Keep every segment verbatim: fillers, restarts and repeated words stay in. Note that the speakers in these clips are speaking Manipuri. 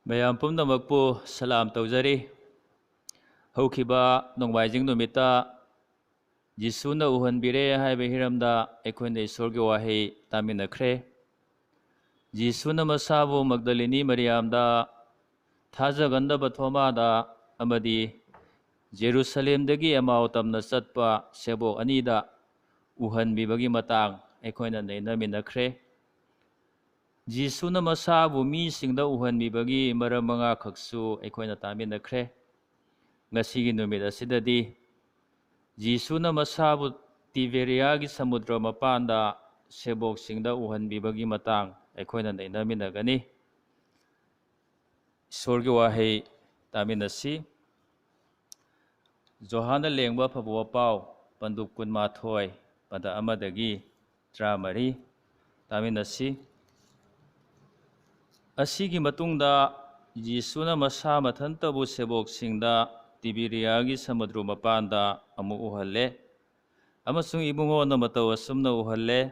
ꯃꯌꯥꯝ ꯄꯨꯝꯅꯃꯛꯄꯨ ꯁꯂꯥꯝ ꯇꯧꯖꯔꯤ꯫ ꯍꯧꯈꯤꯕ ꯅꯣꯡꯃꯥꯏꯖꯤꯡ ꯅꯨꯃꯤꯠꯇ ꯖꯤꯁꯨꯅ ꯎꯍꯟꯕꯤꯔꯦ ꯍꯥꯏꯕ ꯍꯤꯔꯝꯗ ꯑꯩꯈꯣꯏꯅ ꯏꯁꯣꯔꯒꯤ ꯋꯥꯍꯩ ꯇꯥꯃꯤꯟꯅꯈ꯭ꯔꯦ꯫ ꯖꯤꯁꯨꯅ ꯃꯁꯥꯕꯨ ꯃꯒꯗꯂꯤꯅꯤ ꯃꯔꯤꯌꯥꯝꯗ, ꯊꯥꯖꯒꯟꯗꯕ ꯊꯣꯃꯥꯗ ꯑꯃꯗꯤ ꯖꯦꯔꯨꯁꯂꯦꯝꯗꯒꯤ ꯑꯦꯃꯥꯎ ꯇꯝꯅ ꯆꯠꯄ ꯁꯦꯕꯣꯛ ꯑꯅꯤꯗ ꯎꯍꯟꯕꯤꯕꯒꯤ ꯃꯇꯥꯡ ꯑꯩꯈꯣꯏꯅ ꯅꯩꯅꯃꯤꯟꯅꯈ꯭ꯔꯦ꯫ ꯖꯤꯁꯨꯅ ꯃꯁꯥꯕꯨ ꯃꯤꯁꯤꯡꯗ ꯎꯍꯟꯕꯤꯕꯒꯤ ꯃꯔꯝ ꯃꯉꯥꯈꯛꯁꯨ ꯑꯩꯈꯣꯏꯅ ꯇꯥꯃꯤꯟꯅꯈ꯭ꯔꯦ꯫ ꯉꯁꯤꯒꯤ ꯅꯨꯃꯤꯠ ꯑꯁꯤꯗꯗꯤ ꯖꯤꯁꯨꯅ ꯃꯁꯥꯕꯨ ꯇꯤꯕꯦꯔꯤꯌꯥꯒꯤ ꯁꯃꯨꯗ꯭ꯔ ꯃꯄꯥꯟꯗ ꯁꯦꯕꯣꯛꯁꯤꯡꯗ ꯎꯍꯟꯕꯤꯕꯒꯤ ꯃꯇꯥꯡ ꯑꯩꯈꯣꯏꯅ ꯅꯩꯅꯃꯤꯟꯅꯒꯅꯤ꯫ ꯏꯁꯣꯔꯒꯤ ꯋꯥꯍꯩ ꯇꯥꯃꯤꯟꯅꯁꯤ꯫ ꯖꯣꯍꯥꯟꯅ ꯂꯦꯡꯕ ꯐꯕ ꯄꯥꯎ, ꯄꯟꯗꯨꯞ ꯀꯨꯟꯃꯥꯊꯣꯏ, ꯄꯗ ꯑꯃꯗꯒꯤ ꯇꯔꯥꯃꯔꯤ ꯇꯥꯃꯤꯟꯅꯁꯤ꯫ ꯑꯁꯤꯒꯤ ꯃꯇꯨꯡꯗ ꯖꯤꯁꯨꯅ ꯃꯁꯥ ꯃꯊꯟꯇꯕꯨ ꯁꯦꯕꯣꯛꯁꯤꯡꯗ ꯇꯤꯕꯤꯔꯤꯌꯥꯒꯤ ꯁꯃꯨꯗ꯭ꯔ ꯃꯄꯥꯟꯗ ꯑꯃꯨꯛ ꯎꯍꯜꯂꯦ, ꯑꯃꯁꯨꯡ ꯏꯕꯨꯡꯉꯣꯅ ꯃꯇꯧ ꯑꯁꯨꯝꯅ ꯎꯍꯜꯂꯦ: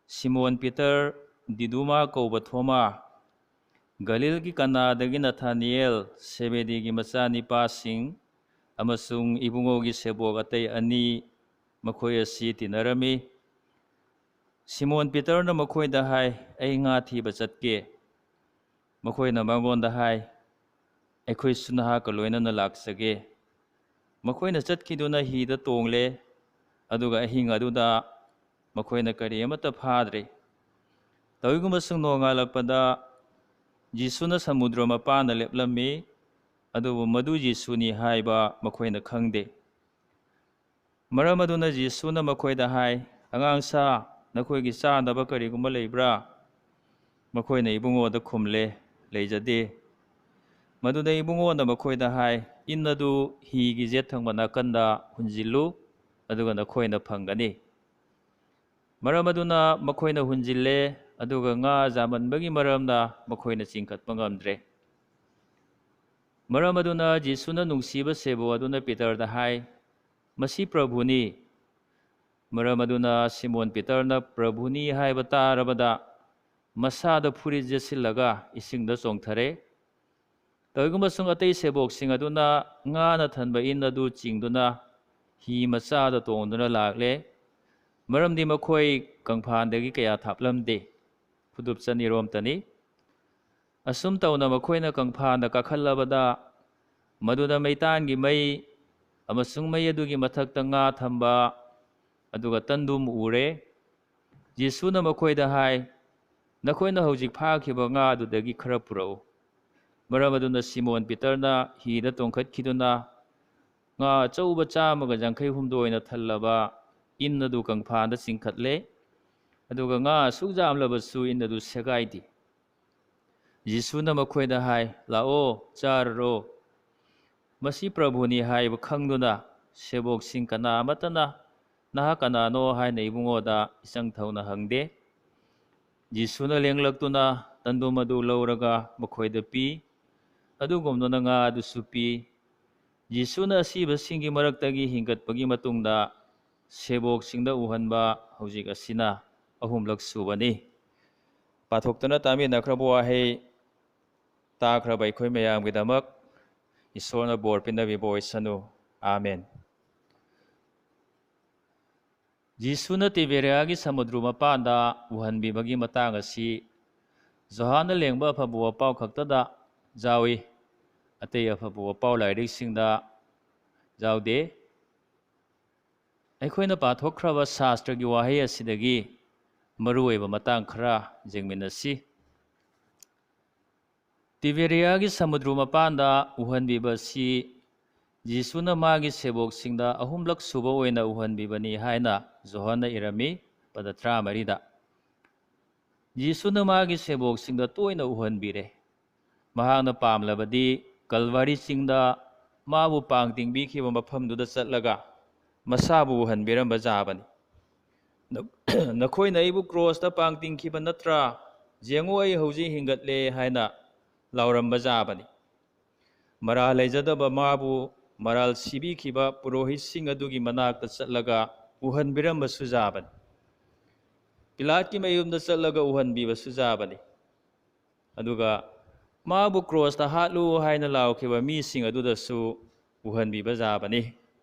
ꯁꯤꯃꯣꯟ ꯄꯤꯇꯔ, ꯗꯤꯗꯨꯃꯥ ꯀꯧꯕ ꯊꯣꯃꯥ, ꯒꯂꯤꯜꯒꯤ ꯀꯅꯥꯗꯒꯤ ꯅꯊꯥꯅꯤꯑꯦꯜ, ꯁꯦꯕꯦꯗꯤꯒꯤ ꯃꯆꯥꯅꯤꯄꯥꯁꯤꯡ, ꯑꯃꯁꯨꯡ ꯏꯕꯨꯡꯉꯣꯒꯤ ꯁꯦꯕꯣꯛ ꯑꯇꯩ ꯑꯅꯤ, ꯃꯈꯣꯏ ꯑꯁꯤ ꯇꯤꯟꯅꯔꯝꯃꯤ꯫ ꯁꯤꯃꯣꯟ ꯄꯤꯇꯔꯅ ꯃꯈꯣꯏꯗ ꯍꯥꯏ, "ꯑꯩ ꯉꯥ ꯊꯤꯕ ꯆꯠꯀꯦ"꯫ ꯃꯈꯣꯏꯅ ꯃꯉꯣꯟꯗ ꯍꯥꯏ, "ꯑꯩꯈꯣꯏꯁꯨ ꯅꯍꯥꯛꯀ ꯂꯣꯏꯅꯅ ꯂꯥꯛꯆꯒꯦ"꯫ ꯃꯈꯣꯏꯅ ꯆꯠꯈꯤꯗꯨꯅ ꯍꯤꯗ ꯇꯣꯡꯂꯦ, ꯑꯗꯨꯒ ꯑꯍꯤꯡ ꯑꯗꯨꯗ ꯃꯈꯣꯏꯅ ꯀꯔꯤ ꯑꯃꯠꯇ ꯐꯥꯗ꯭ꯔꯦ꯫ ꯇꯧꯏꯒꯨꯝꯕꯁꯨ ꯅꯣꯡꯉꯥꯜꯂꯛꯄꯗ ꯖꯤꯁꯨꯅ ꯁꯃꯨꯗ꯭ꯔ ꯃꯄꯥꯟꯗ ꯂꯦꯞꯂꯝꯃꯤ, ꯑꯗꯨꯕꯨ ꯃꯗꯨ ꯖꯤꯁꯨꯅꯤ ꯍꯥꯏꯕ ꯃꯈꯣꯏꯅ ꯈꯪꯗꯦ꯫ ꯃꯔꯝ ꯑꯗꯨꯅ ꯖꯤꯁꯨꯅ ꯃꯈꯣꯏꯗ ꯍꯥꯏ, "ꯑꯉꯥꯡꯁꯥ, ꯅꯈꯣꯏꯒꯤ ꯆꯥꯅꯕ ꯀꯔꯤꯒꯨꯝꯕ ꯂꯩꯕ꯭ꯔꯥ?" ꯃꯈꯣꯏꯅ ꯏꯕꯨꯡꯉꯣꯗ ꯈꯨꯝꯂꯦ, "ꯂꯩꯖꯗꯦ"꯫ ꯃꯗꯨꯗ ꯏꯕꯨꯡꯉꯣꯅ ꯃꯈꯣꯏꯗ ꯍꯥꯏ, "ꯏꯟ ꯑꯗꯨ ꯍꯤꯒꯤ ꯌꯦꯠ ꯊꯪꯕ ꯅꯥꯀꯟꯗ ꯍꯨꯟꯖꯤꯜꯂꯨ, ꯑꯗꯨꯒ ꯅꯈꯣꯏꯅ ꯐꯪꯒꯅꯤ"꯫ ꯃꯔꯝ ꯑꯗꯨꯅ ꯃꯈꯣꯏꯅ ꯍꯨꯟꯖꯤꯜꯂꯦ, ꯑꯗꯨꯒ ꯉꯥ ꯌꯥꯝꯃꯟꯕꯒꯤ ꯃꯔꯝꯅ ꯃꯈꯣꯏꯅ ꯆꯤꯡꯈꯠꯄ ꯉꯝꯗ꯭ꯔꯦ꯫ ꯃꯔꯝ ꯑꯗꯨꯅ ꯖꯤꯁꯨꯅ ꯅꯨꯡꯁꯤꯕ ꯁꯦꯕꯣꯛ ꯑꯗꯨꯅ ꯄꯤꯇꯔꯗ ꯍꯥꯏ, "ꯃꯁꯤ ꯄ꯭ꯔꯚꯨꯅꯤ"꯫ ꯃꯔꯝ ꯑꯗꯨꯅ ꯁꯤꯃꯣꯟ ꯄꯤꯇꯔꯅ ꯄ꯭ꯔꯚꯨꯅꯤ ꯍꯥꯏꯕ ꯇꯥꯔꯕꯗ ꯃꯁꯥꯗ ꯐꯨꯔꯤꯠ ꯌꯦꯠꯁꯤꯜꯂꯒ ꯏꯁꯤꯡꯗ ꯆꯣꯡꯊꯔꯦ꯫ ꯀꯔꯤꯒꯨꯝꯕꯁꯨꯡ ꯑꯇꯩ ꯁꯦꯕꯣꯛꯁꯤꯡ ꯑꯗꯨꯅ ꯉꯥꯅ ꯊꯟꯕ ꯏꯟ ꯑꯗꯨ ꯆꯤꯡꯗꯨꯅ ꯍꯤ ꯃꯆꯥꯗ ꯇꯣꯡꯗꯨꯅ ꯂꯥꯛꯂꯦ, ꯃꯔꯝꯗꯤ ꯃꯈꯣꯏ ꯀꯪꯐꯥꯟꯗꯒꯤ ꯀꯌꯥ ꯊꯥꯞꯂꯝꯗꯦ, ꯐꯨꯗꯨꯞ ꯆꯅꯤꯔꯣꯝꯇꯅꯤ꯫ ꯑꯁꯨꯝ ꯇꯧꯅ ꯃꯈꯣꯏꯅ ꯀꯪꯐꯥꯟꯗ ꯀꯥꯈꯠꯂꯕꯗ, ꯃꯗꯨꯗ ꯃꯩꯇꯥꯟꯒꯤ ꯃꯩ ꯑꯃꯁꯨꯡ ꯃꯩ ꯑꯗꯨꯒꯤ ꯃꯊꯛꯇ ꯉꯥ ꯊꯝꯕ ꯑꯗꯨꯒ ꯇꯟꯗꯨꯝ ꯎꯔꯦ꯫ ꯖꯤꯁꯨꯅ ꯃꯈꯣꯏꯗ ꯍꯥꯏ, "ꯅꯈꯣꯏꯅ ꯍꯧꯖꯤꯛ ꯐꯥꯈꯤꯕ ꯉꯥ ꯑꯗꯨꯗꯒꯤ ꯈꯔ ꯄꯨꯔꯛꯎ꯫" ꯃꯔꯝ ꯑꯗꯨꯅ ꯁꯤꯃꯣꯟ ꯄꯤꯇꯔꯅ ꯍꯤꯗ ꯇꯣꯡꯈꯠꯈꯤꯗꯨꯅ ꯉꯥ ꯑꯆꯧꯕ ꯆꯥꯝꯃꯒ ꯌꯥꯡꯈꯩ ꯍꯨꯝꯗꯣꯏꯅ ꯊꯜꯂꯕ ꯏꯟ ꯑꯗꯨ ꯀꯪꯐꯥꯟꯗ ꯆꯤꯡꯈꯠꯂꯦ, ꯑꯗꯨꯒ ꯉꯥ ꯑꯁꯨꯛ ꯌꯥꯝꯂꯕꯁꯨ ꯏꯟ ꯑꯗꯨ ꯁꯦꯒꯥꯏꯗꯦ꯫ ꯖꯤꯁꯨꯅ ꯃꯈꯣꯏꯗ ꯍꯥꯏ, "ꯂꯥꯛꯑꯣ, ꯆꯥꯔꯔꯣ꯫" ꯃꯁꯤ ꯄ꯭ꯔꯚꯨꯅꯤ ꯍꯥꯏꯕ ꯈꯪꯗꯨꯅ ꯁꯦꯕꯣꯛꯁꯤꯡ ꯀꯅꯥ ꯑꯃꯠꯇꯅ, "ꯅꯍꯥꯛ ꯀꯅꯥꯅꯣ?" ꯍꯥꯏꯅ ꯏꯕꯨꯡꯉꯣꯗ ꯏꯆꯪ ꯊꯧꯅ ꯍꯪꯗꯦ꯫ ꯖꯤꯁꯨꯅ ꯂꯦꯡꯂꯛꯇꯨꯅ ꯇꯟꯗꯨꯝ ꯑꯗꯨ ꯂꯧꯔꯒ ꯃꯈꯣꯏꯗ ꯄꯤ, ꯑꯗꯨꯒꯨꯝꯗꯨꯅ ꯉꯥ ꯑꯗꯨꯁꯨ ꯄꯤ꯫ ꯖꯤꯁꯨꯅ ꯑꯁꯤꯕꯁꯤꯡꯒꯤ ꯃꯔꯛꯇꯒꯤ ꯍꯤꯡꯒꯠꯄꯒꯤ ꯃꯇꯨꯡꯗ ꯁꯦꯕꯣꯛꯁꯤꯡꯗ ꯎꯍꯟꯕ ꯍꯧꯖꯤꯛ ꯑꯁꯤꯅ ꯑꯍꯨꯝꯂꯛ ꯁꯨꯕꯅꯤ꯫ ꯄꯥꯊꯣꯛꯇꯨꯅ ꯇꯥꯃꯤꯟꯅꯈ꯭ꯔꯕ ꯋꯥꯍꯩ ꯇꯥꯈ꯭ꯔꯕ ꯑꯩꯈꯣꯏ ꯃꯌꯥꯝꯒꯤꯗꯃꯛ ꯏꯁꯣꯔꯅ ꯕꯣꯔ ꯄꯤꯅꯕꯤꯕ ꯑꯣꯏꯁꯅꯨ꯫ ꯑꯥꯃꯦꯟ꯫ ꯖꯤꯁꯨꯅ ꯇꯤꯕꯦꯔꯤꯌꯥꯒꯤ ꯁꯃꯨꯗ꯭ꯔ ꯃꯄꯥꯟꯗ ꯎꯍꯟꯕꯤꯕꯒꯤ ꯃꯇꯥꯡ ꯑꯁꯤ ꯖꯣꯍꯥꯟꯅ ꯂꯦꯡꯕ ꯑꯐꯕ ꯋꯥꯄꯥꯎ ꯈꯛꯇꯗ ꯌꯥꯎꯏ, ꯑꯇꯩ ꯑꯐꯕ ꯋꯥꯄꯥꯎ ꯂꯥꯏꯔꯤꯛꯁꯤꯡꯗ ꯌꯥꯎꯗꯦ꯫ ꯑꯩꯈꯣꯏꯅ ꯄꯥꯊꯣꯛꯈ꯭ꯔꯕ ꯁꯥꯁꯇ꯭ꯔꯒꯤ ꯋꯥꯍꯩ ꯑꯁꯤꯗꯒꯤ ꯃꯔꯨꯑꯣꯏꯕ ꯃꯇꯥꯡ ꯈꯔ ꯌꯦꯡꯃꯤꯟꯅꯁꯤ꯫ ꯇꯤꯕꯦꯔꯤꯌꯥꯒꯤ ꯁꯃꯨꯗ꯭ꯔ ꯃꯄꯥꯟꯗ ꯎꯍꯟꯕꯤꯕ ꯑꯁꯤ ꯖꯤꯁꯨꯅ ꯃꯥꯒꯤ ꯁꯦꯕꯣꯛꯁꯤꯡꯗ ꯑꯍꯨꯝꯂꯛ ꯁꯨꯕ ꯑꯣꯏꯅ ꯎꯍꯟꯕꯤꯕꯅꯤ ꯍꯥꯏꯅ ꯖꯣꯍꯟꯅ ꯏꯔꯝꯃꯤ, ꯄꯗ ꯇꯔꯥꯃꯔꯤꯗ꯫ ꯖꯤꯁꯨꯅ ꯃꯥꯒꯤ ꯁꯦꯕꯣꯛꯁꯤꯡꯗ ꯇꯣꯏꯅ ꯎꯍꯟꯕꯤꯔꯦ꯫ ꯃꯍꯥꯛꯅ ꯄꯥꯝꯂꯕꯗꯤ ꯀꯜꯚꯥꯔꯤ ꯆꯤꯡꯗ ꯃꯥꯕꯨ ꯄꯥꯡ ꯇꯤꯡꯕꯤꯈꯤꯕ ꯃꯐꯝꯗꯨꯗ ꯆꯠꯂꯒ ꯃꯁꯥꯕꯨ ꯎꯍꯟꯕꯤꯔꯝꯕ ꯌꯥꯕꯅꯤ꯫ "ꯅ-, ꯅꯈꯣꯏꯅ ꯑꯩꯕꯨ ꯀ꯭ꯔꯣꯁꯇ ꯄꯥꯡ ꯇꯤꯡꯈꯤꯕ ꯅꯠꯇ꯭ꯔꯥ? ꯌꯦꯡꯉꯨ, ꯑꯩ ꯍꯧꯖꯤꯛ ꯍꯤꯡꯒꯠꯂꯦ" ꯍꯥꯏꯅ ꯂꯥꯎꯔꯝꯕ ꯌꯥꯕꯅꯤ꯫ ꯃꯔꯥꯜ ꯂꯩꯖꯗꯕ ꯃꯥꯕꯨ ꯃꯔꯥꯜ ꯁꯤꯕꯤꯈꯤꯕ ꯄꯨꯔꯣꯍꯤꯠꯁꯤꯡ ꯑꯗꯨꯒꯤ ꯃꯅꯥꯛꯇ ꯆꯠꯂꯒ ꯎꯍꯟꯕꯤꯔꯝꯕꯁꯨ ꯌꯥꯕꯅꯤ꯫ ꯄꯤꯂꯥꯠꯀꯤ ꯃꯌꯨꯝꯗ ꯆꯠꯂꯒ ꯎꯍꯟꯕꯤꯕꯁꯨ ꯌꯥꯕꯅꯤ꯫ ꯑꯗꯨꯒ ꯃꯥꯕꯨ ꯀ꯭ꯔꯣꯁꯇ ꯍꯥꯠꯂꯨ ꯍꯥꯏꯅ ꯂꯥꯎꯈꯤꯕ ꯃꯤꯁꯤꯡ ꯑꯗꯨꯗꯁꯨ ꯎꯍꯟꯕꯤꯕ ꯌꯥꯕꯅꯤ꯫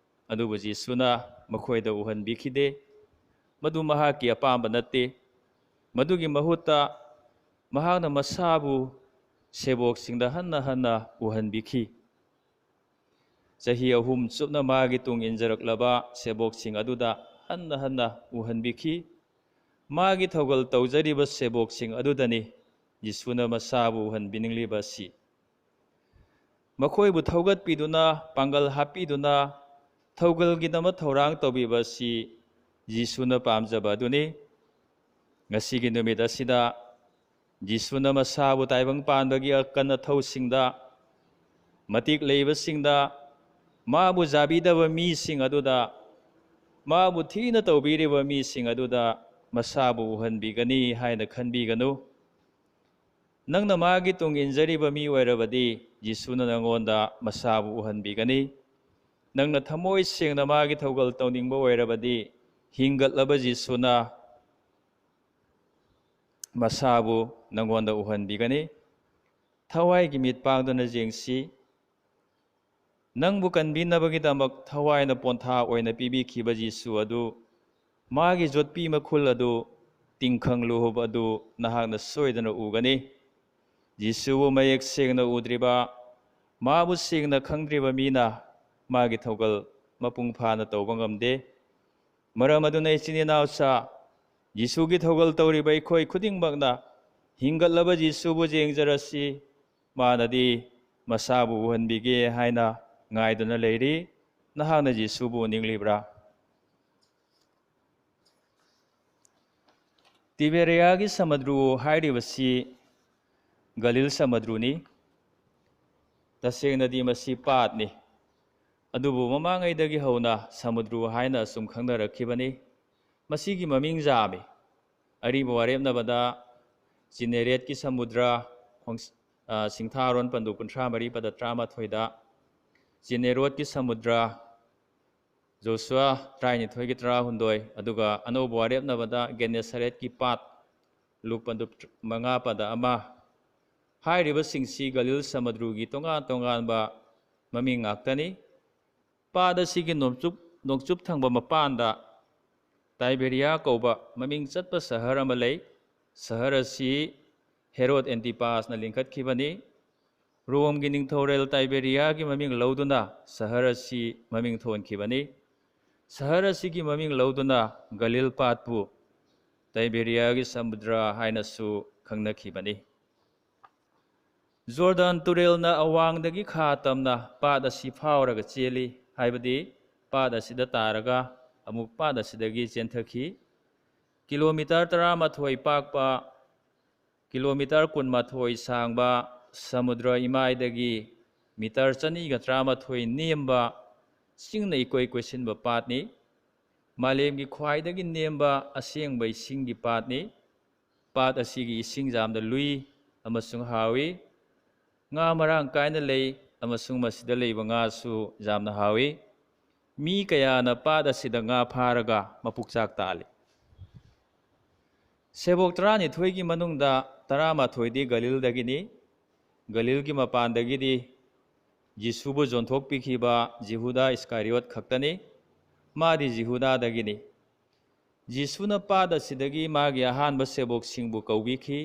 ꯑꯗꯨꯕꯨ ꯖꯤꯁꯨꯅ ꯃꯈꯣꯏꯗ ꯎꯍꯟꯕꯤꯈꯤꯗꯦ꯫ ꯃꯗꯨ ꯃꯍꯥꯛꯀꯤ ꯑꯄꯥꯝꯕ ꯅꯠꯇꯦ꯫ ꯃꯗꯨꯒꯤ ꯃꯍꯨꯠꯇ ꯃꯍꯥꯛꯅ ꯃꯁꯥꯕꯨ ꯁꯦꯕꯣꯛꯁꯤꯡꯗ ꯍꯟꯅ ꯍꯟꯅ ꯎꯍꯟꯕꯤꯈꯤ꯫ ꯆꯍꯤ ꯑꯍꯨꯝ ꯆꯨꯞꯅ ꯃꯥꯒꯤ ꯇꯨꯡ ꯏꯟꯖꯔꯛꯂꯕ ꯁꯦꯕꯣꯛꯁꯤꯡ ꯑꯗꯨꯗ ꯍꯟꯅ ꯍꯟꯅ ꯎꯍꯟꯕꯤꯈꯤ꯫ ꯃꯥꯒꯤ ꯊꯧꯒꯜ ꯇꯧꯖꯔꯤꯕ ꯁꯦꯕꯣꯛꯁꯤꯡ ꯑꯗꯨꯗꯅꯤ ꯖꯤꯁꯨꯅ ꯃꯁꯥꯕꯨ ꯎꯍꯟꯕꯤꯅꯤꯡꯂꯤꯕ ꯑꯁꯤ꯫ ꯃꯈꯣꯏꯕꯨ ꯊꯧꯒꯠꯄꯤꯗꯨꯅ, ꯄꯥꯡꯒꯜ ꯍꯥꯞꯄꯤꯗꯨꯅ, ꯊꯧꯒꯜꯒꯤꯗꯃꯛ ꯊꯧꯔꯥꯡ ꯇꯧꯕꯤꯕ ꯑꯁꯤ ꯖꯤꯁꯨꯅ ꯄꯥꯝꯖꯕ ꯑꯗꯨꯅꯤ꯫ ꯉꯁꯤꯒꯤ ꯅꯨꯃꯤꯠ ꯑꯁꯤꯗ ꯖꯤꯁꯨꯅ ꯃꯁꯥꯕꯨ ꯇꯥꯏꯕꯪ ꯄꯥꯟꯕꯒꯤ ꯑꯀꯟ ꯑꯊꯧꯁꯤꯡꯗ, ꯃꯇꯤꯛ ꯂꯩꯕꯁꯤꯡꯗ, ꯃꯥꯕꯨ ꯌꯥꯕꯤꯗꯕ ꯃꯤꯁꯤꯡ ꯑꯗꯨꯗ, ꯃꯥꯕꯨ ꯊꯤꯅ ꯇꯧꯕꯤꯔꯤꯕ ꯃꯤꯁꯤꯡ ꯑꯗꯨꯗ ꯃꯁꯥꯕꯨ ꯎꯍꯟꯕꯤꯒꯅꯤ ꯍꯥꯏꯅ ꯈꯟꯕꯤꯒꯅꯨ꯫ ꯅꯪꯅ ꯃꯥꯒꯤ ꯇꯨꯡ ꯏꯟꯖꯔꯤꯕ ꯃꯤ ꯑꯣꯏꯔꯕꯗꯤ, ꯖꯤꯁꯨꯅ ꯅꯪꯉꯣꯟꯗ ꯃꯁꯥꯕꯨ ꯎꯍꯟꯕꯤꯒꯅꯤ꯫ ꯅꯪꯅ ꯊꯃꯣꯏ ꯁꯦꯡꯅ ꯃꯥꯒꯤ ꯊꯧꯒꯜ ꯇꯧꯅꯤꯡꯕ ꯑꯣꯏꯔꯕꯗꯤ, ꯍꯤꯡꯒꯠꯂꯕ ꯖꯤꯁꯨꯅ ꯃꯁꯥꯕꯨ ꯅꯪꯉꯣꯟꯗ ꯎꯍꯟꯕꯤꯒꯅꯤ꯫ ꯊꯋꯥꯏꯒꯤ ꯃꯤꯠ ꯄꯥꯡꯗꯨꯅ ꯌꯦꯡꯁꯤ꯫ ꯅꯪꯕꯨ ꯀꯟꯕꯤꯅꯕꯒꯤꯗꯃꯛ ꯊꯋꯥꯏꯅ ꯄꯣꯟꯊꯥ ꯑꯣꯏꯅ ꯄꯤꯕꯤꯈꯤꯕ ꯖꯤꯁꯨ ꯑꯗꯨ, ꯃꯥꯒꯤ ꯌꯣꯠꯄꯤ ꯃꯈꯨꯜ ꯑꯗꯨ, ꯇꯤꯡꯈꯪ ꯂꯨꯍꯨꯞ ꯑꯗꯨ ꯅꯍꯥꯛꯅ ꯁꯣꯏꯗꯅ ꯎꯒꯅꯤ꯫ ꯖꯤꯁꯨꯕꯨ ꯃꯌꯦꯛ ꯁꯦꯡꯅ ꯎꯗ꯭ꯔꯤꯕ, ꯃꯥꯕꯨ ꯁꯦꯡꯅ ꯈꯪꯗ꯭ꯔꯤꯕ ꯃꯤꯅ ꯃꯥꯒꯤ ꯊꯧꯒꯜ ꯃꯄꯨꯡ ꯐꯥꯅ ꯇꯧꯕ ꯉꯝꯗꯦ꯫ ꯃꯔꯝ ꯑꯗꯨꯅ ꯏꯆꯤꯟ ꯏꯅꯥꯎꯁꯥ, ꯖꯤꯁꯨꯒꯤ ꯊꯧꯒꯜ ꯇꯧꯔꯤꯕ ꯑꯩꯈꯣꯏ ꯈꯨꯗꯤꯡꯃꯛꯅ ꯍꯤꯡꯒꯠꯂꯕ ꯖꯤꯁꯨꯕꯨ ꯌꯦꯡꯖꯔꯁꯤ꯫ ꯃꯥꯅꯗꯤ ꯃꯁꯥꯕꯨ ꯎꯍꯟꯕꯤꯒꯦ ꯍꯥꯏꯅ ꯉꯥꯏꯗꯨꯅ ꯂꯩꯔꯤ꯫ ꯅꯍꯥꯛꯅ ꯖꯤꯁꯨꯕꯨ ꯎꯅꯤꯡꯂꯤꯕ꯭ꯔꯥ? ꯇꯤꯕꯦꯔꯤꯌꯥꯒꯤ ꯁꯃꯨꯗ꯭ꯔꯨ ꯍꯥꯏꯔꯤꯕꯁꯤ ꯒꯂꯤꯜ ꯁꯃꯨꯗ꯭ꯔꯨꯅꯤ꯫ ꯇꯁꯦꯡꯅꯗꯤ ꯃꯁꯤ ꯄꯥꯠꯅꯤ, ꯑꯗꯨꯕꯨ ꯃꯃꯥꯡꯉꯩꯗꯒꯤ ꯍꯧꯅ ꯁꯃꯨꯗ꯭ꯔꯨ ꯍꯥꯏꯅ ꯑꯁꯨꯝ ꯈꯪꯅꯔꯛꯈꯤꯕꯅꯤ꯫ ꯃꯁꯤꯒꯤ ꯃꯃꯤꯡ ꯌꯥꯝꯃꯤ꯫ ꯑꯔꯤꯕ ꯋꯥꯔꯦꯞꯅꯕꯗ ꯖꯤꯅꯦꯔꯦꯠꯀꯤ ꯁꯃꯨꯗ꯭ꯔ, ꯈꯣꯡ-, ꯑ, ꯁꯤꯡꯊꯥꯔꯣꯟ ꯄꯟꯗꯨ ꯀꯨꯟꯊ꯭ꯔꯥ ꯃꯔꯤ ꯄꯗ ꯇꯔꯥꯃꯥꯊꯣꯏꯗ, ꯖꯤꯅꯦꯔꯣꯠꯀꯤ ꯁꯃꯨꯗ꯭ꯔ, ꯖꯣꯁꯨꯋꯥ ꯇꯔꯥꯅꯤꯊꯣꯏꯒꯤ ꯇꯔꯥꯍꯨꯝꯗꯣꯏ, ꯑꯗꯨꯒ ꯑꯅꯧꯕ ꯋꯥꯔꯦꯞꯅꯕꯗ ꯒꯦꯅꯦꯁꯥꯔꯦꯠꯀꯤ ꯄꯥꯠ, ꯂꯨꯛ ꯄꯟꯗꯨ ꯃꯉꯥ ꯄꯗ ꯑꯃ, ꯍꯥꯏꯔꯤꯕꯁꯤꯡꯁꯤ ꯒꯂꯤꯜ ꯁꯃꯨꯗ꯭ꯔꯒꯤ ꯇꯣꯉꯥꯟ ꯇꯣꯉꯥꯟꯕ ꯃꯃꯤꯡ ꯉꯥꯛꯇꯅꯤ꯫ ꯄꯥꯠ ꯑꯁꯤꯒꯤ ꯅꯣꯡꯆꯨꯞ, ꯅꯣꯡꯆꯨꯞ ꯊꯪꯕ ꯃꯄꯥꯟꯗ ꯇꯥꯏꯕꯦꯔꯤꯌꯥ ꯀꯧꯕ ꯃꯃꯤꯡ ꯆꯠꯄ ꯁꯍꯔ ꯑꯃ ꯂꯩ꯫ ꯁꯍꯔ ꯑꯁꯤ ꯍꯦꯔꯣꯗ ꯑꯦꯟꯇꯤꯄꯥꯁꯅ ꯂꯤꯡꯈꯠꯈꯤꯕꯅꯤ꯫ ꯔꯣꯝꯒꯤ ꯅꯤꯡꯊꯧꯔꯦꯜ ꯇꯥꯏꯕꯦꯔꯤꯌꯥꯒꯤ ꯃꯃꯤꯡ ꯂꯧꯗꯨꯅ ꯁꯍꯔ ꯑꯁꯤ ꯃꯃꯤꯡ ꯊꯣꯟꯈꯤꯕꯅꯤ꯫ ꯁꯍꯔ ꯑꯁꯤꯒꯤ ꯃꯃꯤꯡ ꯂꯧꯗꯨꯅ ꯒꯂꯤꯜ ꯄꯥꯠꯄꯨ ꯇꯥꯏꯕꯦꯔꯤꯌꯥꯒꯤ ꯁꯃꯨꯗ꯭ꯔ ꯍꯥꯏꯅꯁꯨ ꯈꯪꯅꯈꯤꯕꯅꯤ꯫ ꯖꯣꯔꯗꯥꯟ ꯇꯨꯔꯦꯜꯅ ꯑꯋꯥꯡꯗꯒꯤ ꯈꯥ ꯇꯝꯅ ꯄꯥꯠ ꯑꯁꯤ ꯐꯥꯎꯔꯒ ꯆꯦꯜꯂꯤ, ꯍꯥꯏꯕꯗꯤ ꯄꯥꯠ ꯑꯁꯤꯗ ꯇꯥꯔꯒ ꯑꯃꯨꯛ ꯄꯥꯠ ꯑꯁꯤꯗꯒꯤ ꯆꯦꯟꯊꯈꯤ꯫ ꯀꯤꯂꯣꯃꯤꯇꯔ ꯇꯔꯥꯃꯥꯊꯣꯏ ꯄꯥꯛꯄ, ꯀꯤꯂꯣꯃꯤꯇꯔ ꯀꯨꯟꯃꯥꯊꯣꯏ ꯁꯥꯡꯕ ꯁꯃꯨꯗ꯭ꯔ ꯏꯃꯥꯏꯗꯒꯤ ꯃꯤꯇꯔ ꯆꯅꯤꯒ ꯇꯔꯥꯃꯥꯊꯣꯏ ꯅꯦꯝꯕ ꯆꯤꯡꯅ ꯏꯀꯣꯏ ꯀꯣꯏꯁꯤꯟꯕ ꯄꯥꯠꯅꯤ꯫ ꯃꯥꯂꯦꯝꯒꯤ ꯈ꯭ꯋꯥꯏꯗꯒꯤ ꯅꯦꯝꯕ ꯑꯁꯦꯡꯕ ꯏꯁꯤꯡꯒꯤ ꯄꯥꯠꯅꯤ꯫ ꯄꯥꯠ ꯑꯁꯤꯒꯤ ꯏꯁꯤꯡ ꯌꯥꯝꯅ ꯂꯨꯏ ꯑꯃꯁꯨꯡ ꯍꯥꯎꯏ꯫ ꯉꯥ ꯃꯔꯥꯡ ꯀꯥꯏꯅ ꯂꯩ ꯑꯃꯁꯨꯡ ꯃꯁꯤꯗ ꯂꯩꯕ ꯉꯥꯁꯨ ꯌꯥꯝꯅ ꯍꯥꯎꯏ꯫ ꯃꯤ ꯀꯌꯥꯅ ꯄꯥꯠ ꯑꯁꯤꯗ ꯉꯥ ꯐꯥꯔꯒ ꯃꯄꯨꯛꯆꯥꯛ ꯇꯥꯜꯂꯤ꯫ ꯁꯦꯕꯣꯛ ꯇꯔꯥꯅꯤꯊꯣꯏꯒꯤ ꯃꯅꯨꯡꯗ ꯇꯔꯥꯃꯥꯊꯣꯏꯗꯤ ꯒꯂꯤꯜꯗꯒꯤꯅꯤ꯫ ꯒꯂꯤꯜꯒꯤ ꯃꯄꯥꯟꯗꯒꯤꯗꯤ ꯖꯤꯁꯨꯕꯨ ꯌꯣꯟꯊꯣꯛꯄꯤꯈꯤꯕ ꯖꯤꯍꯨꯗꯥ ꯏꯁꯀꯥꯔꯤꯌꯣꯠ ꯈꯛꯇꯅꯤ꯫ ꯃꯥꯗꯤ ꯖꯤꯍꯨꯗꯥꯗꯒꯤꯅꯤ꯫ ꯖꯤꯁꯨꯅ ꯄꯥꯠ ꯑꯁꯤꯗꯒꯤ ꯃꯥꯒꯤ ꯑꯍꯥꯟꯕ ꯁꯦꯕꯣꯛꯁꯤꯡꯕꯨ ꯀꯧꯕꯤꯈꯤ꯫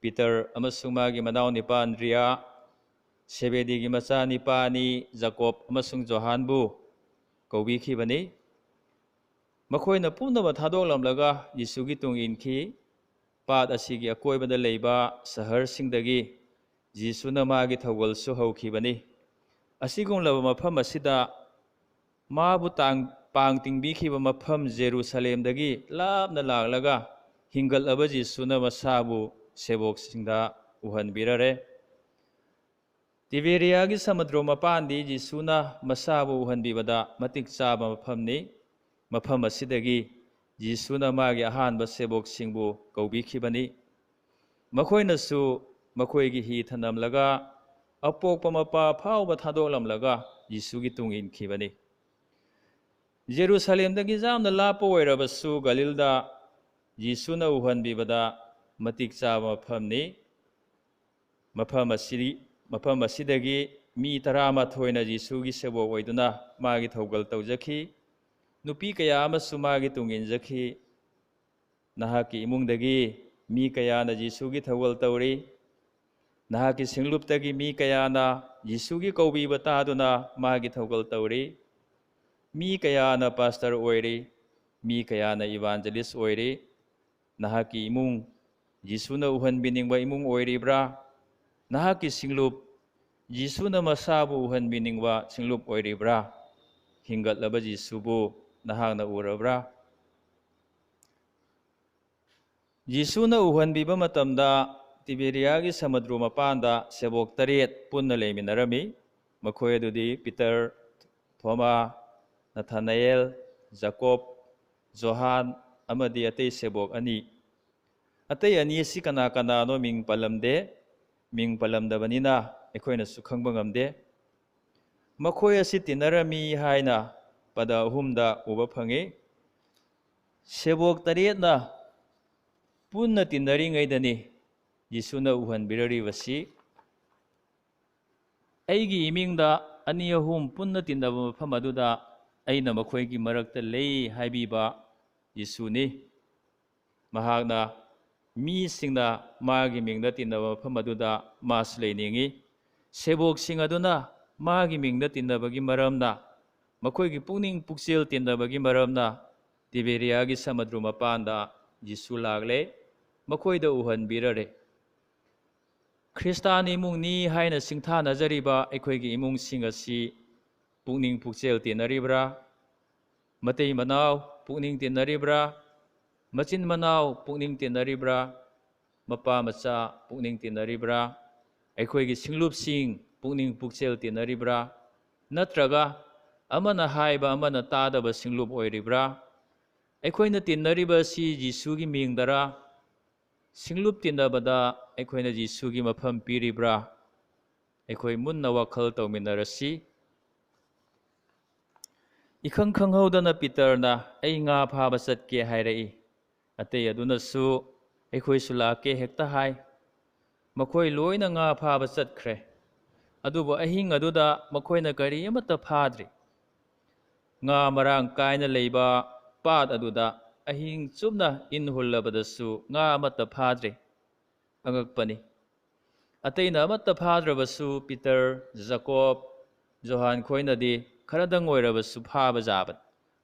ꯄꯤꯇꯔ ꯑꯃꯁꯨꯡ ꯃꯥꯒꯤ ꯃꯅꯥꯎꯅꯤꯄꯥ ꯑꯟꯗ꯭ꯔꯤꯌꯥ, ꯁꯦꯕꯦꯗꯤꯒꯤ ꯃꯆꯥꯅꯤꯄꯥ ꯑꯅꯤ ꯖꯥꯀꯣꯕ ꯑꯃꯁꯨꯡ ꯖꯣꯍꯥꯟꯕꯨ ꯀꯧꯕꯤꯈꯤꯕꯅꯤ꯫ ꯃꯈꯣꯏꯅ ꯄꯨꯝꯅꯃꯛ ꯊꯥꯗꯣꯛꯂꯝꯂꯒ ꯖꯤꯁꯨꯒꯤ ꯇꯨꯡ ꯏꯟꯈꯤ꯫ ꯄꯥꯠ ꯑꯁꯤꯒꯤ ꯑꯀꯣꯏꯕꯗ ꯂꯩꯕ ꯁꯍꯔꯁꯤꯡꯗꯒꯤ ꯖꯤꯁꯨꯅ ꯃꯥꯒꯤ ꯊꯧꯒꯜꯁꯨ ꯍꯧꯈꯤꯕꯅꯤ꯫ ꯑꯁꯤꯒꯨꯝꯂꯕ ꯃꯐꯝ ꯑꯁꯤꯗ ꯃꯥꯕꯨ ꯇꯥꯡ-, ꯄꯥꯡ ꯇꯤꯡꯕꯤꯈꯤꯕ ꯃꯐꯝ ꯖꯦꯔꯨꯁꯂꯦꯝꯗꯒꯤ ꯂꯥꯞꯅ ꯂꯥꯛꯂꯒ ꯍꯤꯡꯒꯠꯂꯕ ꯖꯤꯁꯨꯅ ꯃꯁꯥꯕꯨ ꯁꯦꯕꯣꯛꯁꯤꯡꯗ ꯎꯍꯟꯕꯤꯔꯔꯦ꯫ ꯇꯤꯕꯦꯔꯤꯌꯥꯒꯤ ꯁꯃꯨꯗ꯭ꯔ ꯃꯄꯥꯟꯗꯤ ꯖꯤꯁꯨꯅ ꯃꯁꯥꯕꯨ ꯎꯍꯟꯕꯤꯕꯗ ꯃꯇꯤꯛ ꯆꯥꯕ ꯃꯐꯝꯅꯤ꯫ ꯃꯐꯝ ꯑꯁꯤꯗꯒꯤ ꯖꯤꯁꯨꯅ ꯃꯥꯒꯤ ꯑꯍꯥꯟꯕ ꯁꯦꯕꯣꯛꯁꯤꯡꯕꯨ ꯀꯧꯕꯤꯈꯤꯕꯅꯤ꯫ ꯃꯈꯣꯏꯅꯁꯨ ꯃꯈꯣꯏꯒꯤ ꯍꯤ ꯊꯅꯝꯂꯒ ꯑꯄꯣꯛꯄ ꯃꯄꯥ ꯐꯥꯎꯕ ꯊꯥꯗꯣꯛꯂꯝꯂꯒ ꯖꯤꯁꯨꯒꯤ ꯇꯨꯡ ꯏꯟꯈꯤꯕꯅꯤ꯫ ꯖꯦꯔꯨꯁꯂꯦꯝꯗꯒꯤ ꯌꯥꯝꯅ ꯂꯥꯞꯄ ꯑꯣꯏꯔꯕꯁꯨ ꯒꯂꯤꯜꯗ ꯖꯤꯁꯨꯅ ꯎꯍꯟꯕꯤꯕꯗ ꯃꯇꯤꯛ ꯆꯥꯕ ꯃꯐꯝꯅꯤ꯫ ꯃꯐꯝ ꯑꯁꯤ, ꯃꯐꯝ ꯑꯁꯤꯗꯒꯤ ꯃꯤ ꯇꯔꯥꯃꯥꯊꯣꯏꯅ ꯖꯤꯁꯨꯒꯤ ꯁꯦꯕꯣꯛ ꯑꯣꯏꯗꯨꯅ ꯃꯥꯒꯤ ꯊꯧꯒꯜ ꯇꯧꯖꯈꯤ꯫ ꯅꯨꯄꯤ ꯀꯌꯥ ꯑꯃꯁꯨ ꯃꯥꯒꯤ ꯇꯨꯡ ꯏꯟꯖꯈꯤ꯫ ꯅꯍꯥꯛꯀꯤ ꯏꯃꯨꯡꯗꯒꯤ ꯃꯤ ꯀꯌꯥꯅ ꯖꯤꯁꯨꯒꯤ ꯊꯧꯒꯜ ꯇꯧꯔꯤ? ꯅꯍꯥꯛꯀꯤ ꯁꯤꯡꯂꯨꯞꯇꯒꯤ ꯃꯤ ꯀꯌꯥꯅ ꯖꯤꯁꯨꯒꯤ ꯀꯧꯕꯤꯕ ꯇꯥꯗꯨꯅ ꯃꯥꯒꯤ ꯊꯧꯒꯜ ꯇꯧꯔꯤ? ꯃꯤ ꯀꯌꯥꯅ ꯄꯥꯁꯇꯔ ꯑꯣꯏꯔꯤ? ꯃꯤ ꯀꯌꯥꯅ ꯏꯚꯥꯟꯖꯦꯂꯤꯁ ꯑꯣꯏꯔꯤ? ꯅꯍꯥꯛꯀꯤ ꯏꯃꯨꯡ ꯖꯤꯁꯨꯅ ꯎꯍꯟꯕꯤꯅꯤꯡꯕ ꯏꯃꯨꯡ ꯑꯣꯏꯔꯤꯕ꯭ꯔꯥ? ꯅꯍꯥꯛꯀꯤ ꯁꯤꯡꯂꯨꯞ ꯖꯤꯁꯨꯅ ꯃꯁꯥꯕꯨ ꯎꯍꯟꯕꯤꯅꯤꯡꯕ ꯁꯤꯡꯂꯨꯞ ꯑꯣꯏꯔꯤꯕ꯭ꯔꯥ? ꯍꯤꯡꯒꯠꯂꯕ ꯖꯤꯁꯨꯕꯨ ꯅꯍꯥꯛꯅ ꯎꯔꯕ꯭ꯔꯥ? ꯖꯤꯁꯨꯅ ꯎꯍꯟꯕꯤꯕ ꯃꯇꯝꯗ ꯇꯤꯕꯦꯔꯤꯌꯥꯒꯤ ꯁꯃꯨꯗ꯭ꯔ ꯃꯄꯥꯟꯗ ꯁꯦꯕꯣꯛ ꯇꯔꯦꯠ ꯄꯨꯟꯅ ꯂꯩꯃꯤꯟꯅꯔꯝꯃꯤ꯫ ꯃꯈꯣꯏ ꯑꯗꯨꯗꯤ ꯄꯤꯇꯔ, ꯊꯣꯃꯥ, ꯅꯊꯥꯅꯥꯑꯦꯜ, ꯖꯥꯀꯣꯕ, ꯖꯣꯍꯥꯟ ꯑꯃꯗꯤ ꯑꯇꯩ ꯁꯦꯕꯣꯛ ꯑꯅꯤ꯫ ꯑꯇꯩ ꯑꯅꯤ ꯑꯁꯤ ꯀꯅꯥ ꯀꯅꯥꯅꯣ ꯃꯤꯡ ꯄꯜꯂꯝꯗꯦ꯫ ꯃꯤꯡ ꯄꯜꯂꯝꯗꯕꯅꯤꯅ ꯑꯩꯈꯣꯏꯅꯁꯨ ꯈꯪꯕ ꯉꯝꯗꯦ꯫ ꯃꯈꯣꯏ ꯑꯁꯤ ꯇꯤꯟꯅꯔꯝꯃꯤ ꯍꯥꯏꯅ ꯄꯗ ꯑꯍꯨꯝꯗ ꯎꯕ ꯐꯪꯉꯤ꯫ ꯁꯦꯕꯣꯛ ꯇꯔꯦꯠꯅ ꯄꯨꯟꯅ ꯇꯤꯟꯅꯔꯤꯉꯩꯗꯅꯤ ꯖꯤꯁꯨꯅ ꯎꯍꯟꯕꯤꯔꯔꯤꯕꯁꯤ꯫ "ꯑꯩꯒꯤ ꯏꯃꯤꯡꯗ ꯑꯅꯤ ꯑꯍꯨꯝ ꯄꯨꯟꯅ ꯇꯤꯟꯅꯕ ꯃꯐꯝ ꯑꯗꯨꯗ ꯑꯩꯅ ꯃꯈꯣꯏꯒꯤ ꯃꯔꯛꯇ ꯂꯩ" ꯍꯥꯏꯕꯤꯕ ꯖꯤꯁꯨꯅꯤ꯫ ꯃꯍꯥꯛꯅ ꯃꯤꯁꯤꯡꯅ ꯃꯥꯒꯤ ꯃꯤꯡꯗ ꯇꯤꯟꯅꯕ ꯃꯐꯝ ꯑꯗꯨꯗ ꯃꯥꯁꯨ ꯂꯩꯅꯤꯡꯏ꯫ ꯁꯦꯕꯣꯛꯁꯤꯡ ꯑꯗꯨꯅ ꯃꯥꯒꯤ ꯃꯤꯡꯗ ꯇꯤꯟꯅꯕꯒꯤ ꯃꯔꯝꯅ, ꯃꯈꯣꯏꯒꯤ ꯄꯨꯛꯅꯤꯡ ꯄꯨꯛꯆꯦꯜ ꯇꯤꯟꯅꯕꯒꯤ ꯃꯔꯝꯅ ꯇꯤꯕꯦꯔꯤꯌꯥꯒꯤ ꯁꯃꯨꯗ꯭ꯔ ꯃꯄꯥꯟꯗ ꯖꯤꯁꯨ ꯂꯥꯛꯂꯦ, ꯃꯈꯣꯏꯗ ꯎꯍꯟꯕꯤꯔꯔꯦ꯫ ꯈ꯭ꯔꯤꯁꯇꯥꯟ ꯏꯃꯨꯡꯅꯤ ꯍꯥꯏꯅ ꯁꯤꯡꯊꯥꯅꯖꯔꯤꯕ ꯑꯩꯈꯣꯏꯒꯤ ꯏꯃꯨꯡꯁꯤꯡ ꯑꯁꯤ ꯄꯨꯛꯅꯤꯡ ꯄꯨꯛꯆꯦꯜ ꯇꯤꯟꯅꯔꯤꯕ꯭ꯔꯥ? ꯃꯇꯩ ꯃꯅꯥꯎ ꯄꯨꯛꯅꯤꯡ ꯇꯤꯟꯅꯔꯤꯕ꯭ꯔꯥ? ꯃꯆꯤꯟ ꯃꯅꯥꯎ ꯄꯨꯛꯅꯤꯡ ꯇꯤꯟꯅꯔꯤꯕ꯭ꯔꯥ? ꯃꯄꯥ ꯃꯆꯥ ꯄꯨꯛꯅꯤꯡ ꯇꯤꯟꯅꯔꯤꯕ꯭ꯔꯥ? ꯑꯩꯈꯣꯏꯒꯤ ꯁꯤꯡꯂꯨꯞꯁꯤꯡ ꯄꯨꯛꯅꯤꯡ ꯄꯨꯛꯆꯦꯜ ꯇꯤꯟꯅꯔꯤꯕ꯭ꯔꯥ? ꯅꯠꯇ꯭ꯔꯒ ꯑꯃꯅ ꯍꯥꯏꯕ ꯑꯃꯅ ꯇꯥꯗꯕ ꯁꯤꯡꯂꯨꯞ ꯑꯣꯏꯔꯤꯕ꯭ꯔꯥ? ꯑꯩꯈꯣꯏꯅ ꯇꯤꯟꯅꯔꯤꯕ ꯑꯁꯤ ꯖꯤꯁꯨꯒꯤ ꯃꯤꯡꯗꯔꯥ? ꯁꯤꯡꯂꯨꯞ ꯇꯤꯟꯅꯕꯗ ꯑꯩꯈꯣꯏꯅ ꯖꯤꯁꯨꯒꯤ ꯃꯐꯝ ꯄꯤꯔꯤꯕ꯭ꯔꯥ? ꯑꯩꯈꯣꯏ ꯃꯨꯟꯅ ꯋꯥꯈꯜ ꯇꯧꯃꯤꯟꯅꯔꯁꯤ꯫ ꯏꯈꯪ ꯈꯪꯍꯧꯗꯅ ꯄꯤꯇꯔꯅ, "ꯑꯩ ꯉꯥ ꯐꯥꯕ ꯆꯠꯀꯦ" ꯍꯥꯏꯔꯛꯏ꯫ ꯑꯇꯩ ꯑꯗꯨꯅꯁꯨ, "ꯑꯩꯈꯣꯏꯁꯨ ꯂꯥꯛꯀꯦ" ꯍꯦꯛꯇ ꯍꯥꯏ꯫ ꯃꯈꯣꯏ ꯂꯣꯏꯅ ꯉꯥ ꯐꯥꯕ ꯆꯠꯈ꯭ꯔꯦ꯫ ꯑꯗꯨꯕꯨ ꯑꯍꯤꯡ ꯑꯗꯨꯗ ꯃꯈꯣꯏꯅ ꯀꯔꯤ ꯑꯃꯠꯇ ꯐꯥꯗ꯭ꯔꯤ꯫ ꯉꯥ ꯃꯔꯥꯡ ꯀꯥꯏꯅ ꯂꯩꯕ ꯄꯥꯠ ꯑꯗꯨꯗ ꯑꯍꯤꯡ ꯆꯨꯞꯅ ꯏꯟ ꯍꯨꯜꯂꯕꯗꯁꯨ ꯉꯥ ꯑꯃꯠꯇ ꯐꯥꯗ꯭ꯔꯤ꯫ ꯑꯉꯛꯄꯅꯤ꯫ ꯑꯇꯩꯅ ꯑꯃꯠꯇ ꯐꯥꯗ꯭ꯔꯕꯁꯨ ꯄꯤꯇꯔ, ꯖꯥꯀꯣꯕ, ꯖꯣꯍꯥꯟ ꯈꯣꯏꯅꯗꯤ ꯈꯔꯗꯪ ꯑꯣꯏꯔꯕꯁꯨ ꯐꯥꯕ ꯌꯥꯕꯅꯤ꯫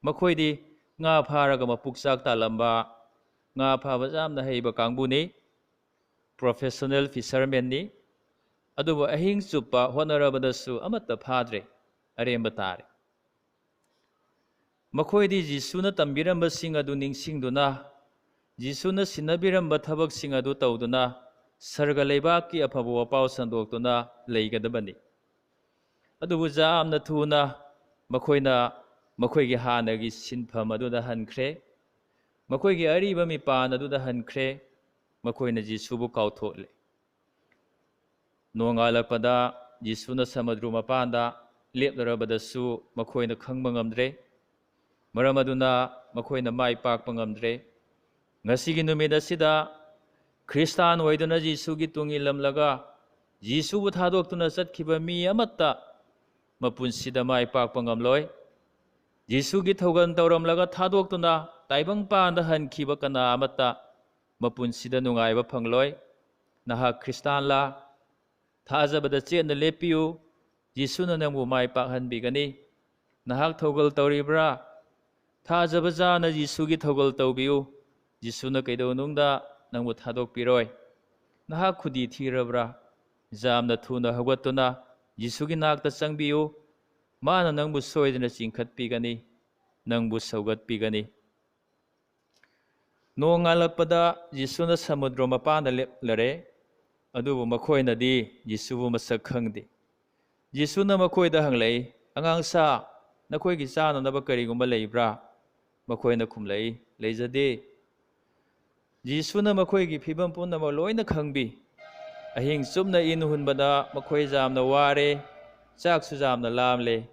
ꯃꯈꯣꯏꯗꯤ ꯉꯥ ꯐꯥꯔꯒ ꯃꯄꯨꯛ ꯆꯥꯛ ꯇꯥꯜꯂꯝꯕ, ꯉꯥ ꯐꯥꯕ ꯌꯥꯝꯅ ꯍꯩꯕ ꯀꯥꯡꯕꯨꯅꯤ꯫ ꯄ꯭ꯔꯣꯐꯦꯁꯅꯦꯜ ꯐꯤꯁꯔꯃꯦꯟꯅꯤ꯫ ꯑꯗꯨꯕꯨ ꯑꯍꯤꯡ ꯆꯨꯞꯄ ꯍꯣꯠꯅꯔꯕꯗꯁꯨ ꯑꯃꯠꯇ ꯐꯥꯗ꯭ꯔꯦ꯫ ꯑꯔꯦꯝꯕ ꯇꯥꯔꯦ꯫ ꯃꯈꯣꯏꯗꯤ ꯖꯤꯁꯨꯅ ꯇꯝꯕꯤꯔꯝꯕꯁꯤꯡ ꯑꯗꯨ ꯅꯤꯡꯁꯤꯡꯗꯨꯅ, ꯖꯤꯁꯨꯅ ꯁꯤꯟꯅꯕꯤꯔꯝꯕ ꯊꯕꯛꯁꯤꯡ ꯑꯗꯨ ꯇꯧꯗꯨꯅ, ꯁꯔꯒ ꯂꯩꯕꯥꯛꯀꯤ ꯑꯐꯕ ꯋꯥꯄꯥꯎ ꯁꯟꯗꯣꯛꯇꯨꯅ ꯂꯩꯒꯗꯕꯅꯤ꯫ ꯑꯗꯨꯕꯨ ꯌꯥꯝꯅ ꯊꯨꯅ ꯃꯈꯣꯏꯅ ꯃꯈꯣꯏꯒꯤ ꯍꯥꯟꯅꯒꯤ ꯁꯤꯟꯐꯝ ꯑꯗꯨꯗ ꯍꯟꯈ꯭ꯔꯦ꯫ ꯃꯈꯣꯏꯒꯤ ꯑꯔꯤꯕ ꯃꯤꯄꯥꯟ ꯑꯗꯨꯗ ꯍꯟꯈ꯭ꯔꯦ꯫ ꯃꯈꯣꯏꯅ ꯖꯤꯁꯨꯕꯨ ꯀꯥꯎꯊꯣꯛꯂꯦ꯫ ꯅꯣꯡꯉꯥꯜꯂꯛꯄꯗ ꯖꯤꯁꯨꯅ ꯁꯃꯨꯗ꯭ꯔ ꯃꯄꯥꯟꯗ ꯂꯦꯞꯂꯔꯕꯗꯁꯨ ꯃꯈꯣꯏꯅ ꯈꯪꯕ ꯉꯝꯗ꯭ꯔꯦ꯫ ꯃꯔꯝ ꯑꯗꯨꯅ ꯃꯈꯣꯏꯅ ꯃꯥꯏ ꯄꯥꯛꯄ ꯉꯝꯗ꯭ꯔꯦ꯫ ꯉꯁꯤꯒꯤ ꯅꯨꯃꯤꯠ ꯑꯁꯤꯗ ꯈ꯭ꯔꯤꯁꯇꯥꯟ ꯑꯣꯏꯗꯨꯅ ꯖꯤꯁꯨꯒꯤ ꯇꯨꯡ ꯏꯜꯂꯝꯂꯒ ꯖꯤꯁꯨꯕꯨ ꯊꯥꯗꯣꯛꯇꯨꯅ ꯆꯠꯈꯤꯕ ꯃꯤ ꯑꯃꯠꯇ ꯃꯄꯨꯟꯁꯤꯗ ꯃꯥꯏ ꯄꯥꯛꯄ ꯉꯝꯂꯣꯏ꯫ ꯖꯤꯁꯨꯒꯤ ꯊꯧꯒꯜ ꯇꯧꯔꯝꯂꯒ ꯊꯥꯗꯣꯛꯇꯨꯅ ꯇꯥꯏꯕꯪꯄꯥꯟꯗ ꯍꯟꯈꯤꯕ ꯀꯅꯥ ꯑꯃꯠꯇ ꯃꯄꯨꯟꯁꯤꯗ ꯅꯨꯡꯉꯥꯏꯕ ꯐꯪꯂꯣꯏ꯫ ꯅꯍꯥꯛ ꯈ꯭ꯔꯤꯁꯇꯥꯟꯂꯥ? ꯊꯥꯖꯕꯗ ꯆꯦꯠꯅ ꯂꯦꯞꯄꯤꯌꯨ꯫ ꯖꯤꯁꯨꯅ ꯅꯪꯕꯨ ꯃꯥꯏ ꯄꯥꯛꯍꯟꯕꯤꯒꯅꯤ꯫ ꯅꯍꯥꯛ ꯊꯧꯒꯜ ꯇꯧꯔꯤꯕ꯭ꯔꯥ? ꯊꯥꯖꯕ ꯖꯥꯅ ꯖꯤꯁꯨꯒꯤ ꯊꯧꯒꯜ ꯇꯧꯕꯤꯌꯨ꯫ ꯖꯤꯁꯨꯅ ꯀꯩꯗꯧꯅꯨꯡꯗ ꯅꯪꯕꯨ ꯊꯥꯗꯣꯛꯄꯤꯔꯣꯏ꯫ ꯅꯍꯥꯛ ꯈꯨꯗꯤ ꯊꯤꯔꯕ꯭ꯔꯥ? ꯌꯥꯝꯅ ꯊꯨꯅ ꯍꯧꯒꯠꯇꯨꯅ ꯖꯤꯁꯨꯒꯤ ꯅꯥꯛꯇ ꯆꯪꯕꯤꯌꯨ꯫ ꯃꯥꯅ ꯅꯪꯕꯨ ꯁꯣꯏꯗꯅ ꯆꯤꯡꯈꯠꯄꯤꯒꯅꯤ, ꯅꯪꯕꯨ ꯁꯧꯒꯠꯄꯤꯒꯅꯤ꯫ ꯅꯣꯡꯉꯥꯜꯂꯛꯄꯗ ꯖꯤꯁꯨꯅ ꯁꯃꯨꯗ꯭ꯔ ꯃꯄꯥꯟꯗ ꯂꯦꯞꯂꯔꯦ꯫ ꯑꯗꯨꯕꯨ ꯃꯈꯣꯏꯅꯗꯤ ꯖꯤꯁꯨꯕꯨ ꯃꯁꯛ ꯈꯪꯗꯦ꯫ ꯖꯤꯁꯨꯅ ꯃꯈꯣꯏꯗ ꯍꯪꯂꯛꯏ, "ꯑꯉꯥꯡꯁꯥ, ꯅꯈꯣꯏꯒꯤ ꯆꯥꯅꯅꯕ ꯀꯔꯤꯒꯨꯝꯕ ꯂꯩꯕ꯭ꯔꯥ?" ꯃꯈꯣꯏꯅ ꯈꯨꯝꯂꯛꯏ, "ꯂꯩꯖꯗꯦ"꯫ ꯖꯤꯁꯨꯅ ꯃꯈꯣꯏꯒꯤ ꯐꯤꯕꯝ ꯄꯨꯝꯅꯃꯛ ꯂꯣꯏꯅ ꯈꯪꯕꯤ꯫ ꯑꯍꯤꯡ ꯆꯨꯞꯅ ꯏꯟ ꯍꯨꯟꯕꯗ ꯃꯈꯣꯏ ꯌꯥꯝꯅ ꯋꯥꯔꯦ, ꯆꯥꯛꯁꯨ ꯌꯥꯝꯅ ꯂꯥꯝꯂꯦ꯫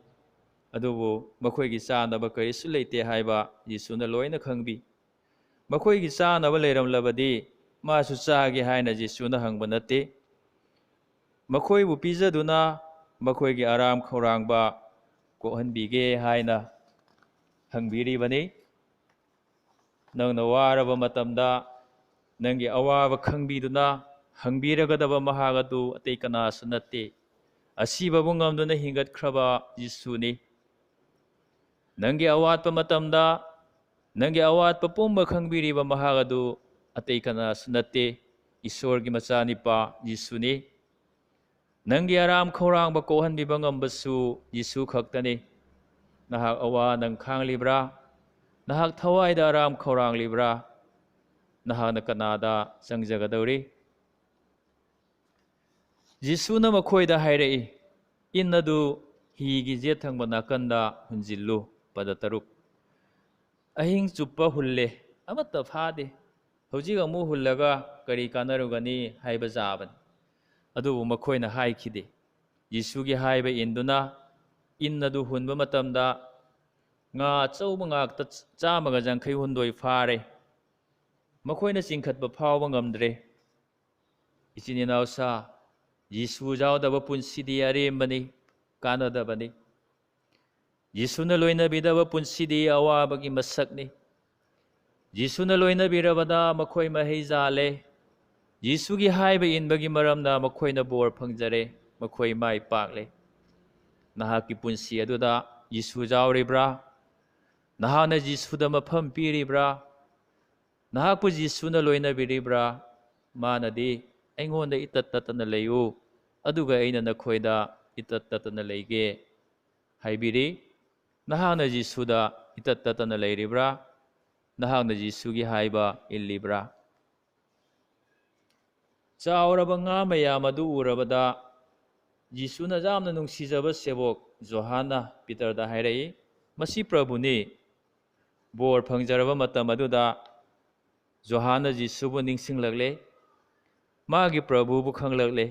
ꯑꯗꯨꯕꯨ ꯃꯈꯣꯏꯒꯤ ꯆꯥꯅꯕ ꯀꯔꯤꯁꯨ ꯂꯩꯇꯦ ꯍꯥꯏꯕ ꯖꯤꯁꯨꯅ ꯂꯣꯏꯅ ꯈꯪꯕꯤ꯫ ꯃꯈꯣꯏꯒꯤ ꯆꯥꯅꯕ ꯂꯩꯔꯝꯂꯕꯗꯤ ꯃꯥꯁꯨ ꯆꯥꯒꯦ ꯍꯥꯏꯅ ꯖꯤꯁꯨꯅ ꯍꯪꯕ ꯅꯠꯇꯦ꯫ ꯃꯈꯣꯏꯕꯨ ꯄꯤꯖꯗꯨꯅ ꯃꯈꯣꯏꯒꯤ ꯑꯔꯥꯝ ꯈꯧꯔꯥꯡꯕ ꯀꯣꯛꯍꯟꯕꯤꯒꯦ ꯍꯥꯏꯅ ꯍꯪꯕꯤꯔꯤꯕꯅꯤ꯫ ꯅꯪꯅ ꯋꯥꯔꯕ ꯃꯇꯝꯗ ꯅꯪꯒꯤ ꯑꯋꯥꯕ ꯈꯪꯕꯤꯗꯨꯅ ꯍꯪꯕꯤꯔꯒꯗꯕ ꯃꯍꯥꯛ ꯑꯗꯨ ꯑꯇꯩ ꯀꯅꯥꯁꯨ ꯅꯠꯇꯦ, ꯑꯁꯤꯕꯕꯨ ꯉꯝꯗꯨꯅ ꯍꯤꯡꯒꯠꯈ꯭ꯔꯕ ꯖꯤꯁꯨꯅꯤ꯫ ꯅꯪꯒꯤ ꯑꯋꯥꯠꯄ ꯃꯇꯝꯗ ꯅꯪꯒꯤ ꯑꯋꯥꯠꯄ ꯄꯨꯝꯕ ꯈꯪꯕꯤꯔꯤꯕ ꯃꯍꯥꯛ ꯑꯗꯨ ꯑꯇꯩ ꯀꯅꯥꯁꯨ ꯅꯠꯇꯦ, ꯏꯁꯣꯔꯒꯤ ꯃꯆꯥꯅꯤꯄꯥ ꯖꯤꯁꯨꯅꯤ꯫ ꯅꯪꯒꯤ ꯑꯔꯥꯝ ꯈꯧꯔꯥꯡꯕ ꯀꯣꯛꯍꯟꯕꯤꯕ ꯉꯝꯕꯁꯨ ꯖꯤꯁꯨ ꯈꯛꯇꯅꯤ꯫ ꯅꯍꯥꯛ ꯑꯋꯥ ꯅꯪ ꯈꯥꯡꯂꯤꯕ꯭ꯔꯥ? ꯅꯍꯥꯛ ꯊꯋꯥꯏꯗ ꯑꯔꯥꯝ ꯈꯧꯔꯥꯡꯂꯤꯕ꯭ꯔꯥ? ꯅꯍꯥꯛꯅ ꯀꯅꯥꯗ ꯆꯪꯖꯒꯗꯧꯔꯤ? ꯖꯤꯁꯨꯅ ꯃꯈꯣꯏꯗ ꯍꯥꯏꯔꯛꯏ, "ꯏꯟ ꯑꯗꯨ ꯍꯤꯒꯤ ꯌꯦꯠ ꯊꯪꯕ ꯅꯥꯀꯟꯗ ꯍꯨꯟꯖꯤꯜꯂꯨ"꯫ ꯄꯗ ꯇꯔꯨꯛ꯫ ꯑꯍꯤꯡ ꯆꯨꯞꯄ ꯍꯨꯜꯂꯦ, ꯑꯃꯠꯇ ꯐꯥꯗꯦ꯫ ꯍꯧꯖꯤꯛ ꯑꯃꯨꯛ ꯍꯨꯜꯂꯒ ꯀꯔꯤ ꯀꯥꯟꯅꯔꯨꯒꯅꯤ ꯍꯥꯏꯕ ꯖꯥꯕꯅꯤ꯫ ꯑꯗꯨꯕꯨ ꯃꯈꯣꯏꯅ ꯍꯥꯏꯈꯤꯗꯦ꯫ ꯖꯤꯁꯨꯒꯤ ꯍꯥꯏꯕ ꯏꯟꯗꯨꯅ ꯏꯟ ꯑꯗꯨ ꯍꯨꯟꯕ ꯃꯇꯝꯗ ꯉꯥ ꯑꯆꯧꯕ ꯉꯥꯛꯇ ꯆꯥꯝꯃꯒ ꯌꯥꯡꯈꯩ ꯍꯨꯝꯗꯣꯏ ꯐꯥꯔꯦ꯫ ꯃꯈꯣꯏꯅ ꯆꯤꯡꯈꯠꯄ ꯐꯥꯎꯕ ꯉꯝꯗ꯭ꯔꯦ꯫ ꯏꯆꯤꯟ ꯏꯅꯥꯎꯁꯥ, ꯖꯤꯁꯨ ꯌꯥꯎꯗꯕ ꯄꯨꯟꯁꯤꯗꯤ ꯑꯔꯦꯝꯕꯅꯤ, ꯀꯥꯟꯅꯗꯕꯅꯤ꯫ ꯖꯤꯁꯨꯅ ꯂꯣꯏꯅꯕꯤꯗꯕ ꯄꯨꯟꯁꯤꯗꯤ ꯑꯋꯥꯕꯒꯤ ꯃꯁꯛꯅꯤ꯫ ꯖꯤꯁꯨꯅ ꯂꯣꯏꯅꯕꯤꯔꯕꯗ ꯃꯈꯣꯏ ꯃꯍꯩ ꯌꯥꯜꯂꯦ꯫ ꯖꯤꯁꯨꯒꯤ ꯍꯥꯏꯕ ꯏꯟꯕꯒꯤ ꯃꯔꯝꯅ ꯃꯈꯣꯏꯅ ꯕꯣꯔ ꯐꯪꯖꯔꯦ, ꯃꯈꯣꯏ ꯃꯥꯏ ꯄꯥꯛꯂꯦ꯫ ꯅꯍꯥꯛꯀꯤ ꯄꯨꯟꯁꯤ ꯑꯗꯨꯗ ꯖꯤꯁꯨ ꯌꯥꯎꯔꯤꯕ꯭ꯔꯥ? ꯅꯍꯥꯛꯅ ꯖꯤꯁꯨꯗ ꯃꯐꯝ ꯄꯤꯔꯤꯕ꯭ꯔꯥ? ꯅꯍꯥꯛꯄꯨ ꯖꯤꯁꯨꯅ ꯂꯣꯏꯅꯕꯤꯔꯤꯕ꯭ꯔꯥ? ꯃꯥꯅꯗꯤ, "ꯑꯩꯉꯣꯟꯗ ꯏꯇꯠ ꯇꯠꯇꯅ ꯂꯩꯌꯨ, ꯑꯗꯨꯒ ꯑꯩꯅ ꯅꯈꯣꯏꯗ ꯏꯇꯠ ꯇꯠꯇꯅ ꯂꯩꯒꯦ" ꯍꯥꯏꯕꯤꯔꯤ꯫ ꯅꯍꯥꯛꯅ ꯖꯤꯁꯨꯗ ꯏꯇꯠ ꯇꯠꯇꯅ ꯂꯩꯔꯤꯕ꯭ꯔꯥ? ꯅꯍꯥꯛꯅ ꯖꯤꯁꯨꯒꯤ ꯍꯥꯏꯕ ꯏꯜꯂꯤꯕ꯭ꯔꯥ? ꯆꯥꯎꯔꯕ ꯉꯥ ꯃꯌꯥꯝ ꯑꯗꯨ ꯎꯔꯕꯗ ꯖꯤꯁꯨꯅ ꯌꯥꯝꯅ ꯅꯨꯡꯁꯤꯖꯕ ꯁꯦꯕꯣꯛ ꯖꯣꯍꯥꯟꯅ ꯄꯤꯇꯔꯗ ꯍꯥꯏꯔꯛꯏ, "ꯃꯁꯤ ꯄ꯭ꯔꯚꯨꯅꯤ"꯫ ꯕꯣꯔ ꯐꯪꯖꯔꯕ ꯃꯇꯝ ꯑꯗꯨꯗ ꯖꯣꯍꯥꯟꯅ ꯖꯤꯁꯨꯕꯨ ꯅꯤꯡꯁꯤꯡꯂꯛꯂꯦ, ꯃꯥꯒꯤ ꯄ꯭ꯔꯚꯨꯕꯨ ꯈꯪꯂꯛꯂꯦ꯫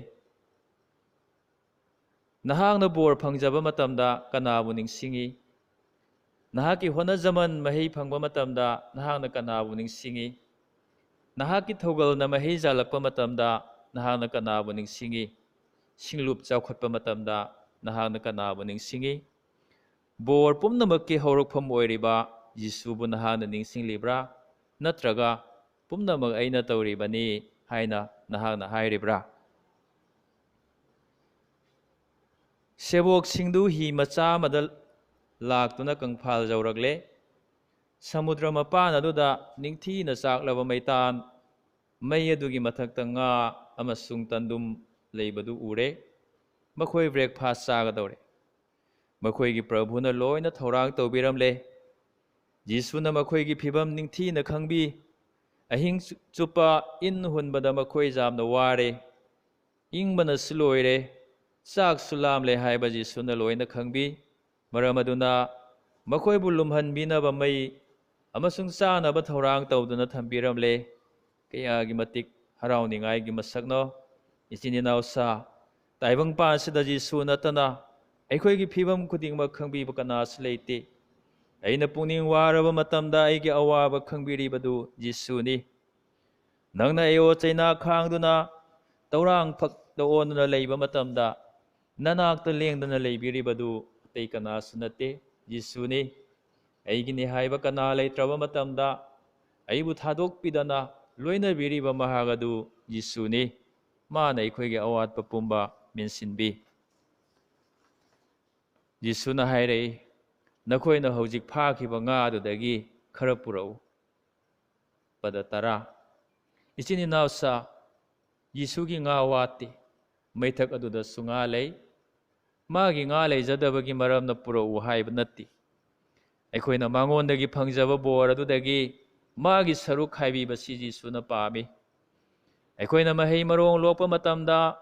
ꯅꯍꯥꯛꯅ ꯕꯣꯔ ꯐꯪꯖꯕ ꯃꯇꯝꯗ ꯀꯅꯥꯕꯨ ꯅꯤꯡꯁꯤꯡꯏ? ꯅꯍꯥꯛꯀꯤ ꯍꯣꯠꯅꯖꯃꯟ ꯃꯍꯩ ꯐꯪꯕ ꯃꯇꯝꯗ ꯅꯍꯥꯛꯅ ꯀꯅꯥꯕꯨ ꯅꯤꯡꯁꯤꯡꯏ? ꯅꯍꯥꯛꯀꯤ ꯊꯧꯒꯜꯅ ꯃꯍꯩ ꯌꯥꯜꯂꯛꯄ ꯃꯇꯝꯗ ꯅꯍꯥꯛꯅ ꯀꯅꯥꯕꯨ ꯅꯤꯡꯁꯤꯡꯏ? ꯁꯤꯡꯂꯨꯞ ꯆꯥꯎꯈꯠꯄ ꯃꯇꯝꯗ ꯅꯍꯥꯛꯅ ꯀꯅꯥꯕꯨ ꯅꯤꯡꯁꯤꯡꯏ? ꯕꯣꯔ ꯄꯨꯝꯅꯃꯛꯀꯤ ꯍꯧꯔꯛꯐꯝ ꯑꯣꯏꯔꯤꯕ ꯖꯤꯁꯨꯕꯨ ꯅꯍꯥꯛꯅ ꯅꯤꯡꯁꯤꯡꯂꯤꯕ꯭ꯔꯥ? ꯅꯠꯇ꯭ꯔꯒ "ꯄꯨꯝꯅꯃꯛ ꯑꯩꯅ ꯇꯧꯔꯤꯕꯅꯤ" ꯍꯥꯏꯅ ꯅꯍꯥꯛꯅ ꯍꯥꯏꯔꯤꯕ꯭ꯔꯥ? ꯁꯦꯕꯣꯛꯁꯤꯡꯗꯨ ꯍꯤ ꯃꯆꯥ ꯑꯃꯗ ꯂꯥꯛꯇꯨꯅ ꯀꯪꯐꯥꯜ ꯌꯧꯔꯛꯂꯦ꯫ ꯁꯃꯨꯗ꯭ꯔ ꯃꯄꯥꯟ ꯑꯗꯨꯗ ꯅꯤꯡꯊꯤꯅ ꯆꯥꯛꯂꯕ ꯃꯩꯇꯥꯟ, ꯃꯩ ꯑꯗꯨꯒꯤ ꯃꯊꯛꯇ ꯉꯥ ꯑꯃꯁꯨꯡ ꯇꯟꯗꯨꯝ ꯂꯩꯕꯗꯨ ꯎꯔꯦ꯫ ꯃꯈꯣꯏ breakfast ꯆꯥꯒꯗꯧꯔꯦ꯫ ꯃꯈꯣꯏꯒꯤ ꯄ꯭ꯔꯚꯨꯅ ꯂꯣꯏꯅ ꯊꯧꯔꯥꯡ ꯇꯧꯕꯤꯔꯝꯂꯦ꯫ ꯖꯤꯁꯨꯅ ꯃꯈꯣꯏꯒꯤ ꯐꯤꯚꯝ ꯅꯤꯡꯊꯤꯅ ꯈꯪꯕꯤ꯫ ꯑꯍꯤꯡ ꯆꯨꯞꯄ ꯏꯟ ꯍꯨꯟꯕꯗ ꯃꯈꯣꯏ ꯌꯥꯝꯅ ꯋꯥꯔꯦ꯫ ꯏꯪꯕꯅꯁꯨ ꯂꯣꯏꯔꯦ, ꯆꯥꯛꯁꯨ ꯂꯥꯝꯂꯦ ꯍꯥꯏꯕ ꯖꯤꯁꯨꯅ ꯂꯣꯏꯅ ꯈꯪꯕꯤ꯫ ꯃꯔꯝ ꯑꯗꯨꯅ ꯃꯈꯣꯏꯕꯨ ꯂꯨꯝꯍꯟꯕꯤꯅꯕ ꯃꯩ ꯑꯃꯁꯨꯡ ꯆꯥꯅꯕ ꯊꯧꯔꯥꯡ ꯇꯧꯗꯨꯅ ꯊꯝꯕꯤꯔꯝꯂꯦ꯫ ꯀꯌꯥꯒꯤ ꯃꯇꯤꯛ ꯍꯔꯥꯎꯅꯤꯡꯉꯥꯏꯒꯤ ꯃꯁꯛꯅꯣ! ꯏꯆꯤꯟ ꯏꯅꯥꯎꯁꯥ, ꯇꯥꯏꯕꯪꯄꯥꯟꯁꯤꯗ ꯖꯤꯁꯨ ꯅꯠꯇꯅ ꯑꯩꯈꯣꯏꯒꯤ ꯐꯤꯕꯝ ꯈꯨꯗꯤꯡꯃꯛ ꯈꯪꯕꯤꯕ ꯀꯅꯥꯁꯨ ꯂꯩꯇꯦ꯫ ꯑꯩꯅ ꯄꯨꯛꯅꯤꯡ ꯋꯥꯔꯕ ꯃꯇꯝꯗ ꯑꯩꯒꯤ ꯑꯋꯥꯕ ꯈꯪꯕꯤꯔꯤꯕꯗꯨ ꯖꯤꯁꯨꯅꯤ꯫ ꯅꯪꯅ ꯑꯌꯣ ꯆꯩꯅꯥ ꯈꯥꯡꯗꯨꯅ ꯇꯧꯔꯥꯡ ꯐꯛꯇ ꯑꯣꯟꯗꯨꯅ ꯂꯩꯕ ꯃꯇꯝꯗ ꯅꯅꯥꯛꯇ ꯂꯦꯡꯗꯅ ꯂꯩꯕꯤꯔꯤꯕꯗꯨ ꯑꯇꯩ ꯀꯅꯥꯁꯨ ꯅꯠꯇꯦ, ꯖꯤꯁꯨꯅꯤ꯫ ꯑꯩꯒꯤꯅꯤ ꯍꯥꯏꯕ ꯀꯅꯥ ꯂꯩꯇ꯭ꯔꯕ ꯃꯇꯝꯗ ꯑꯩꯕꯨ ꯊꯥꯗꯣꯛꯄꯤꯗꯅ ꯂꯣꯏꯅꯕꯤꯔꯤꯕ ꯃꯍꯥꯛ ꯑꯗꯨ ꯖꯤꯁꯨꯅꯤ꯫ ꯃꯥꯅ ꯑꯩꯈꯣꯏꯒꯤ ꯑꯋꯥꯠꯄ ꯄꯨꯝꯕ ꯃꯦꯟꯁꯤꯟꯕꯤ꯫ ꯖꯤꯁꯨꯅ ꯍꯥꯏꯔꯛꯏ, "ꯅꯈꯣꯏꯅ ꯍꯧꯖꯤꯛ ꯐꯥꯈꯤꯕ ꯉꯥ ꯑꯗꯨꯗꯒꯤ ꯈꯔ ꯄꯨꯔꯛꯎ"꯫ ꯄꯗ ꯇꯔꯥ꯫ ꯏꯆꯤꯟ ꯏꯅꯥꯎꯁꯥ, ꯖꯤꯁꯨꯒꯤ ꯉꯥ ꯋꯥꯠꯇꯦ꯫ ꯃꯩꯊꯛ ꯑꯗꯨꯗꯁꯨ ꯉꯥ ꯂꯩ꯫ ꯃꯥꯒꯤ ꯉꯥ ꯂꯩꯖꯗꯕꯒꯤ ꯃꯔꯝꯅ ꯄꯨꯔꯛꯎ ꯍꯥꯏꯕ ꯅꯠꯇꯦ꯫ ꯑꯩꯈꯣꯏꯅ ꯃꯉꯣꯟꯗꯒꯤ ꯐꯪꯖꯕ ꯕꯣꯔ ꯑꯗꯨꯗꯒꯤ ꯃꯥꯒꯤ ꯁꯔꯨꯛ ꯈꯥꯏꯕꯤꯕꯁꯤ ꯖꯤꯁꯨꯅ ꯄꯥꯝꯃꯤ꯫ ꯑꯩꯈꯣꯏꯅ ꯃꯍꯩ ꯃꯔꯣꯡ ꯂꯣꯛꯄ ꯃꯇꯝꯗ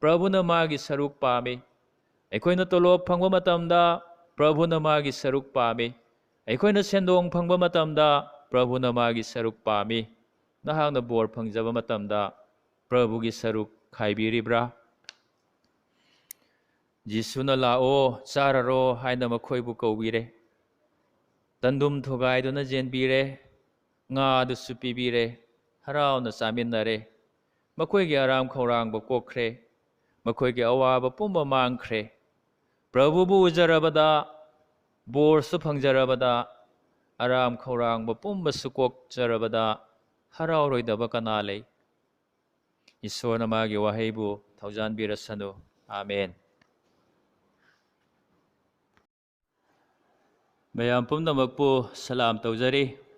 ꯄ꯭ꯔꯚꯨꯅ ꯃꯥꯒꯤ ꯁꯔꯨꯛ ꯄꯥꯝꯃꯤ꯫ ꯑꯩꯈꯣꯏꯅ ꯇꯣꯂꯣꯞ ꯐꯪꯕ ꯃꯇꯝꯗ ꯄ꯭ꯔꯚꯨꯅ ꯃꯥꯒꯤ ꯁꯔꯨꯛ ꯄꯥꯝꯃꯤ꯫ ꯑꯩꯈꯣꯏꯅ ꯁꯦꯟꯗꯣꯡ ꯐꯪꯕ ꯃꯇꯝꯗ ꯄ꯭ꯔꯚꯨꯅ ꯃꯥꯒꯤ ꯁꯔꯨꯛ ꯄꯥꯝꯃꯤ꯫ ꯅꯍꯥꯛꯅ ꯕꯣꯔ ꯐꯪꯖꯕ ꯃꯇꯝꯗ ꯄ꯭ꯔꯚꯨꯒꯤ ꯁꯔꯨꯛ ꯈꯥꯏꯕꯤꯔꯤꯕ꯭ꯔꯥ? ꯖꯤꯁꯨꯅ "ꯂꯥꯛꯑꯣ, ꯆꯥꯔꯔꯣ" ꯍꯥꯏꯅ ꯃꯈꯣꯏꯕꯨ ꯀꯧꯕꯤꯔꯦ꯫ ꯇꯟꯗꯨꯝ ꯊꯨꯒꯥꯏꯗꯨꯅ ꯌꯦꯟꯕꯤꯔꯦ, ꯉꯥ ꯑꯗꯨꯁꯨ ꯄꯤꯕꯤꯔꯦ꯫ ꯍꯔꯥꯎꯅ ꯆꯥꯃꯤꯟꯅꯔꯦ꯫ ꯃꯈꯣꯏꯒꯤ ꯑꯔꯥꯝ ꯈꯧꯔꯥꯡꯕ ꯀꯣꯛꯈ꯭ꯔꯦ꯫ ꯃꯈꯣꯏꯒꯤ ꯑꯋꯥꯕ ꯄꯨꯝꯕ ꯃꯥꯡꯈ꯭ꯔꯦ꯫ ꯄ꯭ꯔꯚꯨꯕꯨ ꯎꯖꯔꯕꯗ, ꯕꯣꯔꯁꯨ ꯐꯪꯖꯔꯕꯗ, ꯑꯔꯥꯝ ꯈꯧꯔꯥꯡꯕ ꯄꯨꯝꯕꯁꯨ ꯀꯣꯛꯆꯔꯕꯗ ꯍꯔꯥꯎꯔꯣꯏꯗꯕ ꯀꯅꯥ ꯂꯩ? ꯏꯁꯣꯔꯅ ꯃꯥꯒꯤ ꯋꯥꯍꯩꯕꯨ ꯊꯧꯖꯥꯟꯕꯤꯔꯁꯅꯨ꯫ ꯑꯥꯃꯦꯟ꯫ ꯃꯌꯥꯝ ꯄꯨꯝꯅꯃꯛꯄꯨ ꯁꯂꯥꯝ ꯇꯧꯖꯔꯤ꯫